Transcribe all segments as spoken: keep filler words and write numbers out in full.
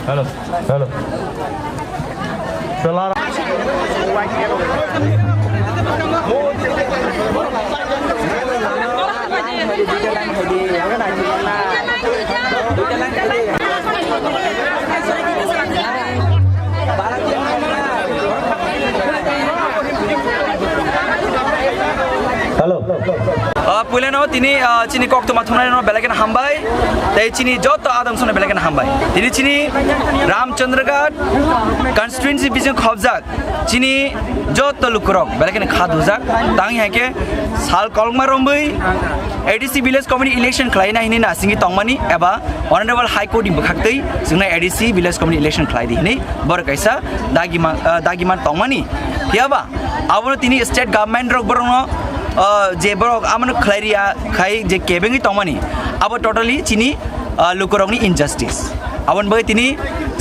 Hello, hello. Pelara. Hello. Ah, puilano tini, ah, chini koktwma thumnairokno belai kheno hambai. Tei chini joto adamsongno belai kheno hambai. Tini chini Ramchandraghat constituency bising khobjak chini joto lukurok belai kheno kha dujak. Tang hai khe sal kolokma romwi A D C village committee election khlaina hini nasingwi tongmani eba Honorable High Court ni bwkhaktwi chwngno A D C village committee election khlai di hini borok kaisa dagiman, ah, dagiman tongmani. Phiyaba abono tini state government rok borokno, ah, je borok abono khlai riya khai je kebengwi tongmani, abo totally chini, ah, lukurokni injustice. Aboni bagwi tini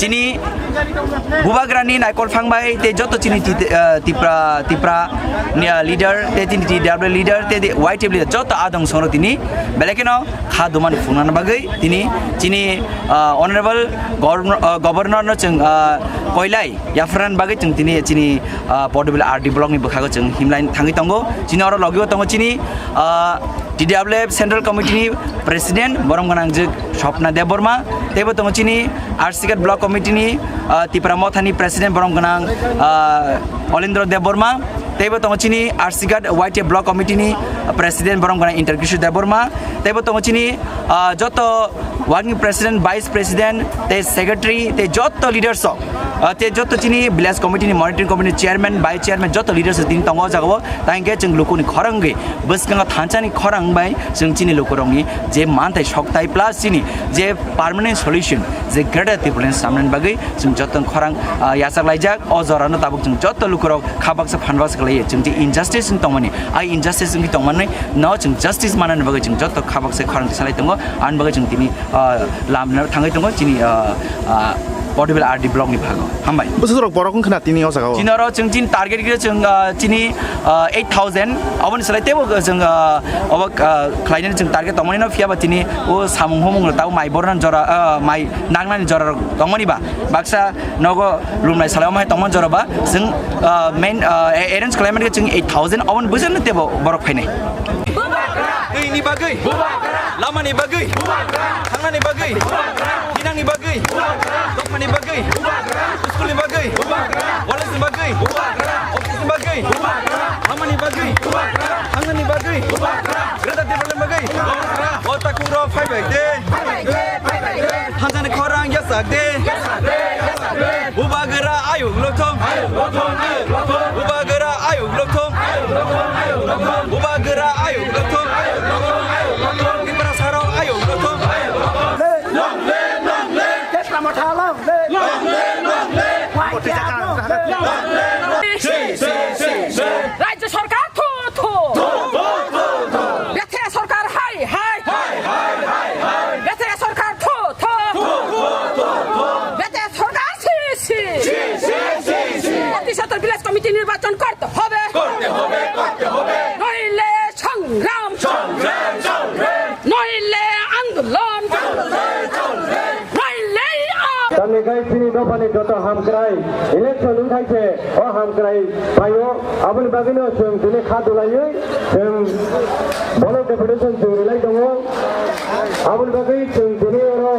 chini bubagrani naikol phang bai tei joto chini ti-, ah, Tipra, Tipra ni, ah, leader tei tini T W leader tei di Y T F leader joto adong songno tini belai kheno kha dumani phunukna bagwi tini chini, ah, honorable governor, ah, governor no chwng, ah, koilai yapharna bagwi chwng tini chini, ah, Portable R D block ni bwkhago chwng himlai thangwi tongo. Chini oro logi o tongo chini, ah, T W F Central Committee ni President borom gwnang jwk Swapna Debbarma, teibo tongo chini R C Ghat Block Committee ni, ah, Tipra Motha ni President borom gwnang, ah, Olendra Debbarma, teibo tongo chini R C Ghat Y T F Block Committee ni President borom gwnang Inter Kishore Debbarma, teibo tongo chini, ah, joto Working President, Vice President, tei Secretary, tei joto leaders rok, ah, tei joto chini Village Committee ni Monitoring Committee ni Chairman, Vice Chairman, joto leaders rok tini tongo o jagao. Tang khe chwng lukuni khorang wngwi, bwskango thansa ni khorang bai chwng chini lukurokni je manthai sokthai plus chini je permanent solution, je Greater Tipraland samnani bagwi chwng joto khorang, ah, yachak laijak. O jorano tabuk chwng joto lukurok kha baksa phan baksa khlaiwi chwng je injustice wng tongmani, a injustice wngwi tongmani no chwng justice manani bagwi chwng joto kha baksa khorang salai tongo. Ani bagwi chwng tini, ah, lamno thangwi tongo chini, ah, ah, Portable R D block ni bhago. Hambai. Bwswk borok wng khna tini o jaga o? Chini oro chwng chini target khe chwng, ah, chini, ah, eight thousand. Aboni salai teibo chwng, ah, obo, ah, khlainani chwng target tongmani no, phiyaba tini o samung humung rok tabo mai bornani jora, ah, mai nangnani jora rok tongmani ba. Baksa nogo lumnai salai omo hai tongmani jora ba chwng, ah, main, ah, a-, arrange khlaimani khe chwng eight thousand, oboni bwswkno teibo borok phainai. Twi ni bagwi. Lama ni bagwi. Thangna ni bagwi. Hinang ni bagwi. Dopha ni bagwi. School ni bagwi. College ni bagwi. Office ni bagwi. Lama ni bagwi. Thangna ni bagwi. Greater Tipraland bagwi. O takhuk rok phai bai de. Thansa ni khorang yachak de. Bubagra ayuk lothong. Bubagra ayuk lothong. Bubagra ayuk lothong. Tiprasa rok ayuk lothong. Long live, long live. Long live, long live. রাজ্য সরকার থু থু। বেথেরা সরকার high high. বেথেরা সরকার থু থু। বেথেরা সরকার ছি ছি। অতি সত্বর ভিলেজ কমিটি নির্বাচন করতে হবে। নইলে সংগ্রাম। নইলে আন্দোলন। নইলে আ- Tamni gai chini dophani joto hamkrai election wngthai se o hamkrai phaio, aboni bagwino chwng tini kha dulaiwi chwng block deputation chwng rilai tongo. Aboni bagwi chwng tini oro